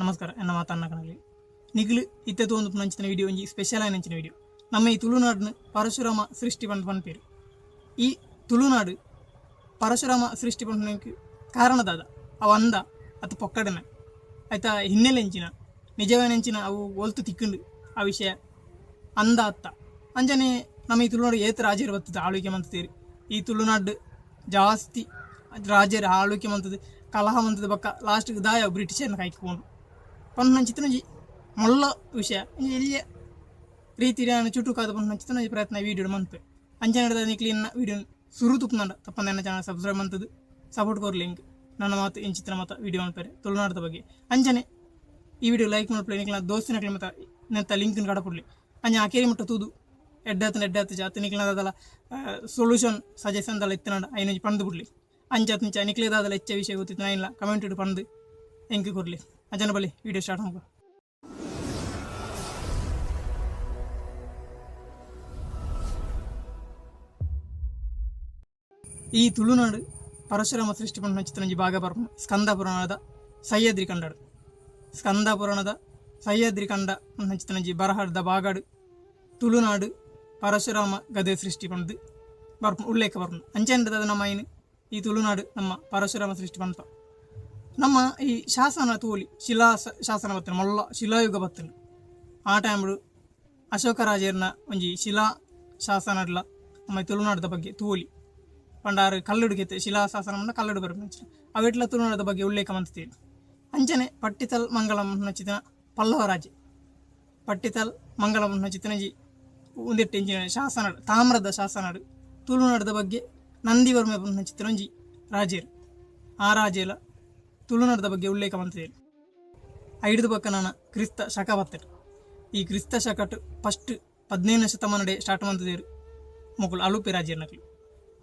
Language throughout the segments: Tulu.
ನಮಸ್ಕಾರ ಎನ್ನ ಮಾತನ್ನ ಕನಲಿ ನಿಗ್ಲು ಇತ್ತೆ ತೋಂದು ನಂಚಿನ ವಿಡಿಯೋ ಒಂಜಿ ಸ್ಪೆಷಲ್ ಆಯಿನಂಚಿನ ವಿಡಿಯೋ. ನಮ್ಮ ಈ ತುಳುನಾಡಿನ ಪರಶುರಾಮ ಸೃಷ್ಟಿ ಪಂದ್ ಪನ್ಪೇರು. ಈ ತುಳುನಾಡು ಪರಶುರಾಮ ಸೃಷ್ಟಿ ಪನ್ಪುನಕ್ಕೆ ಕಾರಣದಾದ ಅವು ಅಂದ ಅತ್ತು ಪೊಕ್ಕಡನ ಆಯ್ತಾ ಹಿನ್ನೆಲೆಂಚಿನ ನಿಜವೇನೆಂಚಿನ ಅವು ಒಲ್ತು ತಿಕ್ಕಂಡು ಆ ವಿಷಯ ಅಂದ ಅತ್ತ ಅಂಜನೆ ನಮ್ಮ ಈ ತುಳುನಾಡು ಏತ್ ರಾಜರು ಬರ್ತದೆ ಆಳ್ವಿಕೆ ಮಂತೇರಿ. ಈ ತುಳುನಾಡು ಜಾಸ್ತಿ ರಾಜರ ಆಳ್ವಿಕೆ ಮಂತದ್ದು ಕಲಹ ಮಂತದ ಬಕ್ಕ ಲಾಸ್ಟ್ಗೆ ದಾಯ ಬ್ರಿಟಿಷರ್ನ ಕಾಯ್ಕೊಂಡು ಪನ್ಪುನ ಚಿತ್ರನಂಜಿ ಮೊಲ್ಲ ವಿಷಯ ಎಲ್ಲಿಯ ರೀತಿ ಚುಟುಕಾದ ಪನ್ಪುನ ಚಿತ್ರನಂಜಿ ಪ್ರಯತ್ನ ವೀಡಿಯೋ ಮಂತೆ ಅಂಚನೆ ನಿಕ್ಲಿನ ವೀಡಿಯೋ ಸುರು ತುಪ್ಪುನಂಡ ತಪ್ಪಂದ ಎನ್ನ ಚಾನಲ್ ಸಬ್ಸ್ಕ್ರೈಬ್ ಮಂತದ್ದು ಸಪೋರ್ಟ್ ಕೊರ್ ಲಿಂಕ್ ನನ್ನ ಮಾತು ಇಂಚಿತ್ರ ಮಾತ ವೀಡಿಯೋ ಮನ್ಪೆರೆ ತುಳುನಾಡದ ಬಗ್ಗೆ. ಅಂಚನೆ ಈ ವಿಡಿಯೋ ಲೈಕ್ ಮಲ್ಪಲೆ ನಿಕ್ಲಿನ ದೋಸ್ತಿನಕ್ಲೆ ಮತ ನೆತ್ತ ಲಿಂಕ್ನ ಕಡಪುಡ್ಲಿ ಅಂಚ ಆಕೇರಿ ಮುಟ್ಟ ತೂದು ಎಡ್ಡಾತನ ಎಡ್ಡಾತ ಜಾತಿ ನಿಕ್ಲಿನ ಸೊಲ್ಯೂಷನ್ ಸಜೆಷನ್ ದಲ್ಲ ಇತ್ತನಾಡ ಐನಂಜಿ ಪಂದು ಬಿಡ್ಲಿ ಅಂಚಾತ್ ನಿಂಚ ನಿಕ್ಲೇದಾದಲ್ಲ ಹೆಚ್ಚ ವಿಷಯ ಗೊತ್ತಿತ್ತು ಇಲ್ಲ ಕಮೆಂಟ್ ಇಡು ಪಂದು ಎಂಕ್ ಕೊರ್ಲಿ ಅಂಚನ ಬಲಿ ವಿಡಿಯೋ ಸ್ಟಾರ್ಟ್ ಮಗ. ಈ ತುಳುನಾಡು ಪರಶುರಾಮ ಸೃಷ್ಟಿ ಪಂಡ ಚಿತ್ರಂಜಿ ಭಾಗ ಬರ್ಪುನ ಸ್ಕಂದ ಪುರಾಣದ ಸಹ್ಯಾದ್ರಿ ಕಂಡಡು. ಸ್ಕಂದ ಪುರಾಣದ ಸಹ್ಯಾದ್ರಿ ಕಂಡ ಚಿತ್ರಂಜಿ ಬರಹದ ಬಾಗಾಡು ತುಳುನಾಡು ಪರಶುರಾಮ ಗದೆ ಸೃಷ್ಟಿ ಪಂಡ್ದು ಬರ್ಪು ಉಲ್ಲೇಖ ಬರ್ಪುಂಡು. ಅಂಚೆಂಡದ ನಮ್ಮ ಐನು ಈ ತುಳುನಾಡು ನಮ್ಮ ಪರಶುರಾಮ ಸೃಷ್ಟಿ ಪಂಪ ನಮ್ಮ ಈ ಶಾಸನ ತೋಲಿ ಶಿಲಾ ಶಾಸನ ಬತ್ತನ ಮೊಲ್ಲ ಶಿಲಾಯುಗ ಬತ್ತನ ಆ ಟೈಮ್ಡು ಅಶೋಕ ರಾಜರ್ನ ಒಂಜಿ ಶಿಲಾ ಶಾಸನಡ್ಲ ನಮ್ಮ ತುಳುನಾಡದ ಬಗ್ಗೆ ತೋಲಿ ಪಂಡಾರು ಕಲ್ಲುಡು ಕೆತ್ತೆ ಶಿಲಾ ಶಾಸನ ಪಂಡ ಕಲ್ಲುಡು ಬರ್ಪುನ ಅವೆಟ್ಲ ತುಳುನಾಡದ ಬಗ್ಗೆ ಉಲ್ಲೇಖ ಮಂತೀವಿ. ಅಂಚನೆ ಪಟ್ಟಿತಲ್ ಮಂಗಳಂ ನಚಿತನ ಪಲ್ಲವ ರಾಜೆ ಪಟ್ಟಿತಲ್ ಮಂಗಳಂ ನಚಿತನಜಿ ಉಂದೆಟ್ಟು ಇಂಚಿನ ಶಾಸನ ತಾಮ್ರದ ಶಾಸನಡು ತುಳುನಾಡದ ಬಗ್ಗೆ ನಂದಿವರ್ಮ ಚಿತ್ರಂಜಿ ರಾಜೇರು ಆ ರಾಜೇಲ ತುಳುನಾಡದ ಬಗ್ಗೆ ಉಲ್ಲೇಖ ಮಂತಿದೆ. ಐದು ಪಕ್ಕ ನಾನು ಕ್ರಿಸ್ತ ಶಕ ಬತ್ತರು. ಈ ಕ್ರಿಸ್ತ ಶಕಟ್ ಫಸ್ಟ್ 15ನೇ ಶತಮಾನಡೆ ಸ್ಟಾರ್ಟ್ ಮಂತದೇರು ಮೊಕುಲು ಅಲುಪೆ ರಾಜೇರ್ನಕ್ಲು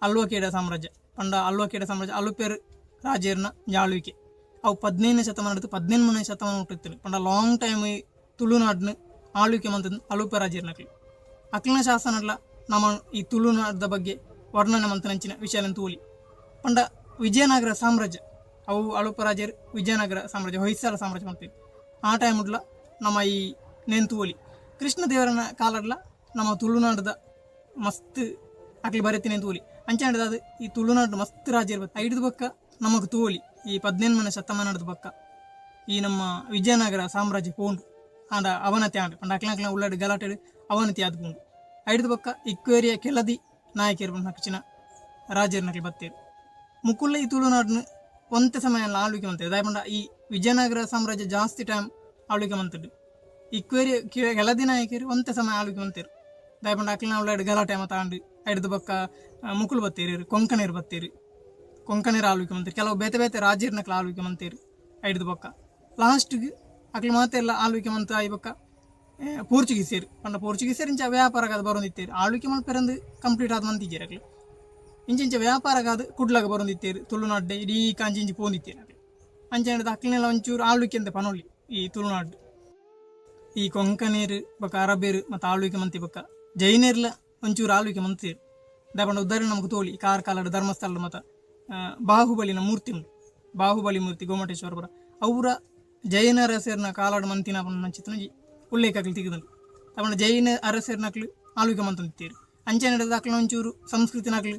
ಅಲ್ವಕೇಡ ಸಾಮ್ರಾಜ್ಯ ಪಂಡ ಅಲ್ವಕೇಡ ಸಾಮ್ರಾಜ್ಯ ಅಲುಪೇರ್ ರಾಜೇರ್ನ ಆಳ್ವಿಕೆ ಅವು 15ನೇ ಶತಮಾನ 18ನೇ ಶತಮಾನ ಹುಟ್ಟಿತ್ತು ಪಂಡ ಲಾಂಗ್ ಟೈಮ್ ತುಳುನಾಡಿನ ಆಳ್ವಿಕೆ ಮಂತದ್ದು ಅಲುಪೆ ರಾಜೇರ್ನಕ್ಲು. ಅಕ್ಲಿನ ಶಾಸನಡ್ಲ ನಮ್ಮ ಈ ತುಳುನಾಡದ ಬಗ್ಗೆ ವರ್ಣನೆ ಮಂತನಂಚಿನ ವಿಷಯ ತೋಲಿ ಪಂಡ ವಿಜಯನಗರ ಸಾಮ್ರಾಜ್ಯ ಅವು ಅಳುಪ ರಾಜರು ವಿಜಯನಗರ ಸಾಮ್ರಾಜ್ಯ ಹೊಯ್ಸಳ ಸಾಮ್ರಾಜ್ಯ ಮಂತಿತ್ತು. ಆ ಟೈಮ್ಡ್ಲ ನಮ್ಮ ಈ ನೆಂತುವಲಿ ಕೃಷ್ಣದೇವರನ ಕಾಲಡ್ಲ ನಮ್ಮ ತುಳುನಾಡದ ಮಸ್ತ್ ಅಕ್ಲಿ ಬರೆತಿ ನೆಂತುವಲಿ ಅಂಚಾಂಡದ ಅದು ಈ ತುಳುನಾಡು ಮಸ್ತ್ ರಾಜ್ಯ ಐದು ಬಕ್ಕ ನಮಗೆ ತೋಲಿ ಈ 18ನೇ ಶತಮಾನದ ಬಕ್ಕ ಈ ನಮ್ಮ ವಿಜಯನಗರ ಸಾಮ್ರಾಜ್ಯ ಪೋಂಡು ಆಂಡ ಅವನತಿ ಆಂಡ ಪಂಡ ಅಕ್ಲ ಅಕ್ಲ ಉಳ್ಳಾಡು ಗಲಾಟೆಡು ಅವನತಿ ಆದ್ ಪೋಂಡು. ಐದು ಬಕ್ಕ ಇಕ್ವೇರಿಯ ಕೆಲದಿ ನಾಯಕಿಯರು ನಕ್ಚಿನ ರಾಜರ್ನಕ್ಲಿ ಬತ್ತೇರು ಮುಕುಲ್ಲ ಈ ತುಳುನಾಡಿನ ಒಂತೆ ಸಮಯ ಆಳ್ವಿಕೆ ಮಂತೇರು. ದಾಯಪಂಡ ಈ ವಿಜಯನಗರ ಸಾಮ್ರಾಜ್ಯ ಜಾಸ್ತಿ ಟೈಮ್ ಆಳ್ವಿಕೆ ಮಂತದ್ದು ಇಕ್ವೇರಿಯ ಕೆಲದಿ ನಾಯಕಿಯರು ಒಂತೆ ಸಮಯ ಆಳ್ವಿಕೆ ಮಂತೇರು. ದಾಯಪಂಡ ಅಕ್ಲಿನ ಉಳ್ಳಾಡು ಗಲಾಟೆ ಮತ ಆಂಡು ಐದು ಬಕ್ಕ ಮುಕುಲು ಬತ್ತೇರು ಕೊಂಕಣೇರು ಬತ್ತೇರು ಕೊಂಕಣೇರು ಆಳ್ವಿಕೆ ಮಂತೇರು ಕೆಲವು ಬೇತೆ ಬೇತೆ ರಾಜರ್ನಕ್ಲ ಆಳ್ವಿಕೆ ಮಂತೇರು. ಐದು ಬಕ್ಕ ಲಾಸ್ಟ್ಗೆ ಅಕ್ಲಿ ಮಾತೆಲ್ಲ ಆಳ್ವಿಕೆ ಮಂತ I ಬಕ್ಕ ಪೋರ್ಚುಗೀಸರು ಪಂಡ ಪೋರ್ಚುಗೀಸರು ಇಂಚ ವ್ಯಾಪಾರಗಾದ ಬರೊಂದಿತ್ತೇರು ಆಳ್ವಿಕೆ ಮಲ್ಪೆರಂದು ಕಂಪ್ಲೀಟ್ ಆದ ಮಂತಿಜ್ಜೆರ್ ಅಕ್ಲು ಇಂಚಿಂಚ ವ್ಯಾಪಾರಗಾದ ಕುಡ್ಲಾಗ ಬರೊಂದಿತ್ತೇರು ತುಳುನಾಡ್ಡೆ ಇಡೀ ಕಾಂಚಿ ಇಂಚಿ ಪೋಂದಿತ್ತೇರು ಅಕ್ಲು ಅಂಚೆಂಡದ ಅಕ್ಲಿನೆಲ್ಲ ಒಂಚೂರು ಆಳ್ವಿಕೆ ಅಂತ ಪನೊಳ್ಳಿ ಈ ತುಳುನಾಡು. ಈ ಕೊಂಕಣೇರು ಬೊಕ್ಕ ಅರಬೇರು ಮತ್ತು ಆಳ್ವಿಕೆ ಮಂತಿ ಬೊಕ್ಕ ಜೈನೇರ್ಲ ಒಂಚೂರು ಆಳ್ವಿಕೆ ಮಂತೇರು. ದಾಪಂಡ ಉದಾಹರಣೆ ನಮಗೆ ತೋಲಿ ಕಾರ್ಕಳಡ್ ಧರ್ಮಸ್ಥಳ ಮತ ಬಾಹುಬಲಿನ ಮೂರ್ತಿ ಉಂಟು. ಬಾಹುಬಲಿ ಮೂರ್ತಿ ಗೊಮ್ಮಟೇಶ್ವರಪುರ ಅವರ ಜೈನ ಅರಸರ್ನ ಕಾಲಾಡು ಮಂತಿನ ಚಿತ್ರಂಜಿ ಉಲ್ಲೇಖಗಳು ತೆಗೆದುಂಟು. ತಗೊಂಡ ಜೈನ ಅರಸರ್ನಕ್ಲು ಆಳ್ವಿಕೆ ಮಂತಂದಿತ್ತೇರು. ಅಂಚನೆ ಅಕ್ಲ ಒಂಚೂರು ಸಂಸ್ಕೃತಿನಕ್ಲು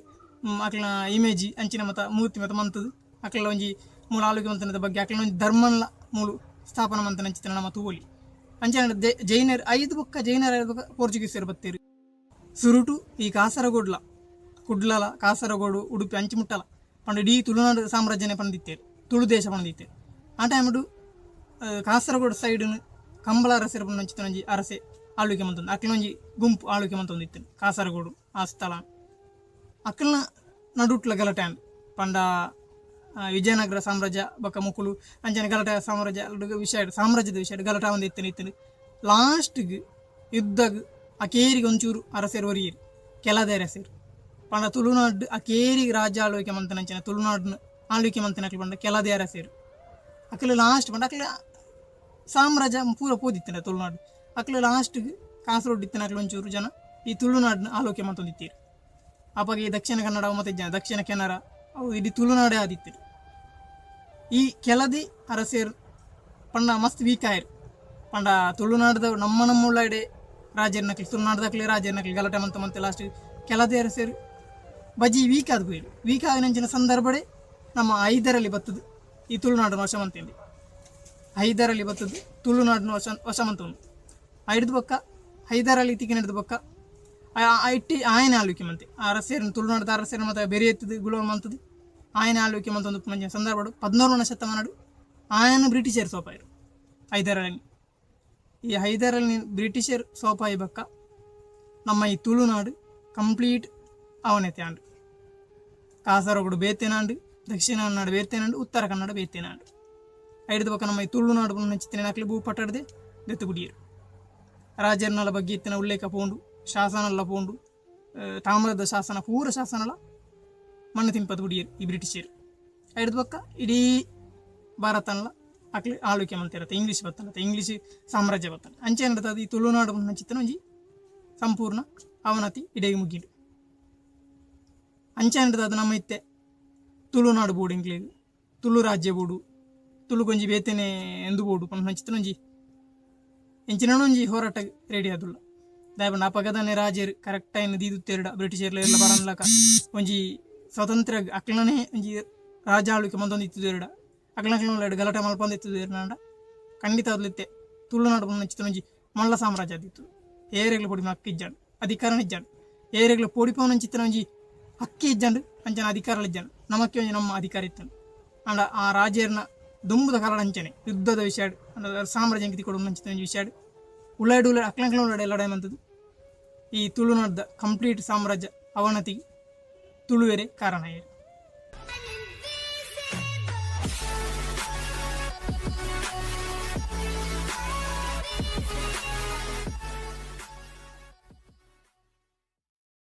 ಅಕ್ಲನ ಇಮೇಜ್ ಅಂಚಿನ ಮತ ಮೂರ್ತಿ ಮತ ಮಂತದ್ದು ಅಕ್ಲ ಒಂಜಿ ಮೂಲ ಆಳ್ವಿಕೆ ಮಂತನದ ಬಗ್ಗೆ ಅಕ್ಲ ಒಂಜಿ ಧರ್ಮನ್ಲ ಮೂಲು ಸ್ಥಾಪನ ಮಂತನ ಚಿತ್ರ ನಮ್ಮ ತೂವಲಿ. ಅಂಚನೆ ಜೈನರ್ ಐದು ಬೊಕ್ಕ ಜೈನರ ಐದು ಬೊಕ್ಕ ಪೋರ್ಚುಗೀಸರು ಬತ್ತೇರು. ಸುರುಟು ಈ ಕಾಸರಗೋಡ್ಲ ಕುಡ್ಲಲ ಕಾಸರಗೋಡು ಉಡುಪಿ ಅಂಚಿ ಮುಟ್ಟಲ ಪಂಡ ಇಡೀ ತುಳುನಾಡು ಸಾಮ್ರಾಜ್ಯನೇ ಪಂದಿತ್ತೇರು ತುಳು ದೇಶ ಪಂದಿತ್ತೇರು. ಆ ಟೈಮ್ಡು ಕಾಸರಗೋಡು ಸೈಡ್ನು ಕಂಬಳ ಅರಸರು ಪಂಡ ಅರಸೆ ಆಳ್ವಿಕೆ ಮಂತಂದು ಅಕ್ಲೊಂಜಿ ಗುಂಪು ಆಳ್ವಿಕೆ ಮಂತೊಂದಿತ್ತು ಕಾಸರಗೋಡು ಆ ಸ್ಥಳ. ಅಕ್ಲನ ನಡುಟ್ಲ ಗಲಾಟೆ ಆಂಡ್ ಪಂಡ ವಿಜಯನಗರ ಸಾಮ್ರಾಜ್ಯ ಬೊಕ್ಕ ಮುಕುಲು ಅಂಚನೆ ಗಲಾಟೆ ಸಾಮ್ರಾಜ್ಯ ವಿಷಯ ಸಾಮ್ರಾಜ್ಯದ ವಿಷಯ ಗಲಾಟೆ ಒಂದು ಇತ್ತು ಇತ್ತು ಲಾಸ್ಟ್ಗೆ ಯುದ್ಧಗ್ ಅಕೇರಿಗೆ ಒಂಚೂರು ಅರಸರು ಒರಿಯರು ಕೆಲದೇ ಅರಸರು ಪಂಡ ತುಳುನಾಡು ಅಕೇರಿಗೆ ರಾಜ್ಯ ಆಳ್ವಿಕೆ ಮಂತನಂಚಿನ ತುಳುನಾಡಿನ ಆಳ್ವಿಕೆ ಮಂತನಕ್ಲು ಪಂಡ ಕೆಲದೇ ಅರಸರು ಅಕ್ಲು ಲಾಸ್ಟ್ ಪಂಡ ಅಕ್ಲ ಸಾಮ್ರಾಜ್ಯ ಪೂರ ಪೋದಿತ್ತಿನ ತುಳುನಾಡು ಅಕ್ಲು ಲಾಸ್ಟ್ಗೆ ಕಾಸರಗೋಡು ಇತ್ತಿನ ಅಕ್ಲು ಒಂಚೂರು ಜನ ಈ ತುಳುನಾಡಿನ ಆಳ್ವಿಕೆ ಮಂತೊಂದಿತ್ತೀರು. ಅಪಗ ಈ ದಕ್ಷಿಣ ಕನ್ನಡ ಮತ್ತೆ ಜನ ದಕ್ಷಿಣ ಕೆನರಾ ಅವು ಇಡೀ ತುಳುನಾಡೇ ಆದಿತ್ತಿರು. ಈ ಕೆಲದಿ ಅರಸೇರ್ ಪಂಡ ಮಸ್ತ್ ವೀಕ್ ಆಯೆರ್. ಪಂಡ ತುಳುನಾಡ್ದ ನಮ್ಮ ನಮ್ಮುಳ್ಳಾಡೆ ರಾಜೆರ್ನಕ್ಲು, ತುಳುನಾಡ್ದಕ್ಲೆ ರಾಜೆರ್ನಕ್ಲು ಗಲಾಟೆ ಮಂತ ಮಂತೆ ಲಾಸ್ಟ್ ಕೆಲದೇ ಅರಸೆರ್ ಬಜಿ ವೀಕ್ ಆದ್ ಪೋಯೆರ್. ವೀಕ್ ಆಯಿನಂಚಿನ ಸಂದರ್ಭಡೆ ನಮ್ಮ ಹೈದರಲ್ಲಿ ಬತ್ತದು ಈ ತುಳುನಾಡನ್ನು ವಶ ಮಂತೇಂದು. ಹೈದರಲ್ಲಿ ಬತ್ತದು ತುಳುನಾಡನ್ನು ವಶ ವಶ ಮಂತೊಂದು. ಐಡ್ದ್ ಬೊಕ್ಕ ಹೈದರಾಲಿ ತಿಕ್ಕಿನೆಡ್ದ್ ಬೊಕ್ಕ ಇಟ್ಟಿ ಆಯನ ಆಳ್ವಿಕೆ ಮಂತೆ ಅರಸೇರ್ನ, ತುಳುನಾಡದ ಅರಸೇರ್ನ ಮಾತ ಬೆರಿ ಎತ್ತುದು ಗುಲೋಲ್ ಮಂತದು ಆಯನ ಆಳ್ವಿಕೆ ಮಂತೊಂದು ಉಪ್ಪುನಂಚಿನ ಸಂದರ್ಭಡು 14ನೇ ಶತಮಾನಡು ಆಯನ ಬ್ರಿಟಿಷರ್ ಸೋಪಾಯರು ಹೈದರಾಲಿ. ಈ ಹೈದರಾಲಿ ಬ್ರಿಟಿಷರ್ ಸೋಪಾಯಿ ಬೊಕ್ಕ ನಮ್ಮ ಈ ತುಳುನಾಡು ಕಂಪ್ಲೀಟ್ ಅವನತಿ ಆಂಡ್. ಕಾಸರಗೋಡು ಬೇತೆನಾಂಡು, ದಕ್ಷಿಣ ಕನ್ನಡ ಬೇತೆನಾಂಡು, ಉತ್ತರ ಕನ್ನಡ ಬೇತೆನಾಂಡು. ಐಡ್ದ್ ಬೊಕ್ಕ ನಮ್ಮ ಈ ತುಳುನಾಡು ಪುನಂಚಿತ್ತಿನ ಭೂಪಟಡ್ದೆ ದೆತ್ತು ಬುಡಿಯೆರ್. ರಾಜರ್ನಲ ಬಗ್ಗೆ ಇತ್ತಿನ ಉಲ್ಲೇಖ ಪೋಂಡು, ಶಾಸನಲ ಪೋಂಡು, ತಾಮ್ರದ ಶಾಸನ ಪೂರ ಶಾಸನಲ ಮಣ್ಣು ತಿಂಪದ ಬುಡಿಯೆರ್ ಈ ಬ್ರಿಟಿಷರು. ಐಡ್ದ್ ಬೊಕ್ಕ ಇಡೀ ಭಾರತನ್ಲ ಅಕ್ಲೆ ಆಳ್ವಿಕೆ ಮಂತಿರತ್ತೆ, ಇಂಗ್ಲೀಷ್ ಬತ್ತನತ್ತೆ, ಇಂಗ್ಲೀಷ್ ಸಾಮ್ರಾಜ್ಯ ಬತ್ತನ. ಅಂಚೆ ನಡತದ ಈ ತುಳುನಾಡು ಪುನಂಚಿತ್ತಿನ ಒಂಜಿ ಸಂಪೂರ್ಣ ಅವನತಿ ಇಡೀ ಮುಗಿಂಡು. ಅಂಚೆ ನಡತದ ನಮ್ಮ ಇತ್ತೆ ತುಳುನಾಡು ಬೋಡು, ಎಂಕ್ಲೆಗ್ ತುಳು ರಾಜ್ಯ ಬೋಡು, ತುಳುಕೊಂಜಿ ಬೇತೆನೆ ಎಂದು ಬೋಡು ಪನ್ಪಂಚಿತ್ತಿನ ಒಂಜಿ ಎಂಚಿನ ಒಂಜಿ ಹೋರಾಟ ರೆಡಿ ಆದುಲ್ಲ. ದಾಯೆ ಪಂಡ ಅಪಗದನೆ ರಾಜೆರ್ ಕರೆಕ್ಟ್ ಆಯಿನ ದೀದುತ್ತೆರ್ಡ ಬ್ರಿಟಿಷೆರ್ಲ ಎಲ್ಲ ಬರನ್ಲಕ ಒಂಜಿ ಸ್ವತಂತ್ರ ಅಕ್ಲನೇ ಒಂಜಿ ರಾಜ ಆಳ್ವಿಕೆ ಮಂತೊಂದು ಇತ್ತುದೆರ್ಡ, ಅಕ್ಲನಕ್ಲನ ಗಲಾಟೆ ಮಲ್ಪೊಂದು ಇತ್ತುದೆರ್ನಾಂಡ ಖಂಡಿತ ಇತ್ತೆ ತುಳುನಾಡು ಪನ್ಪಂಚಿತ್ತಿನ ಒಂಜಿ ಮಲ್ಲ ಸಾಮ್ರಾಜ್ಯ ಆದಿತ್ತು. ಏರೆಗ್ಲ ಪೊಡಿಪುನ ಹಕ್ಕು ಇಜ್ಜಾಂಡ್, ಅಧಿಕಾರನ ಇಜ್ಜಾಂಡ್, ಏರೆಗ್ಲ ಪೊಡಿಪುನಂಚಿತ್ತಿನ ಒಂಜಿ ಹಕ್ಕಿ ಇಜ್ಜಾಂಡ್, ಅಂಚನೆ ಅಧಿಕಾರಲ ಇಜ್ಜಾಂಡ್. ನಮಕ್ಕೆ ಒಂಜಿ ನಮ್ಮ ಅಧಿಕಾರ ಇತ್ತು. ಆಂಡ ಆ ರಾಜೆರ್ನ ದುಂಬುದ ಕಾಲಡ್ ಅಂಚನೆ ಯುದ್ಧದ ವಿಷಯ ಸಾಮ್ರಾಜ್ಯ ತಿಕೊಡು ಅಂಚಿನ ಒಂಜಿ ವಿಷಯ ಉಳ್ಳಾಡು ಉಳ್ಳಾಡು ಅಕ್ಲಂಕ್ಲ ಉಳ್ಳಾಡು ಲಡಾಯಿ ಮಂತದ್ದು ಈ ತುಳುನಾಡ್ದ ಕಂಪ್ಲೀಟ್ ಸಾಮ್ರಾಜ್ಯ ಅವನತಿಗೆ ತುಳುವೆರೆ ಕಾರಣ ಆಯೆರ್.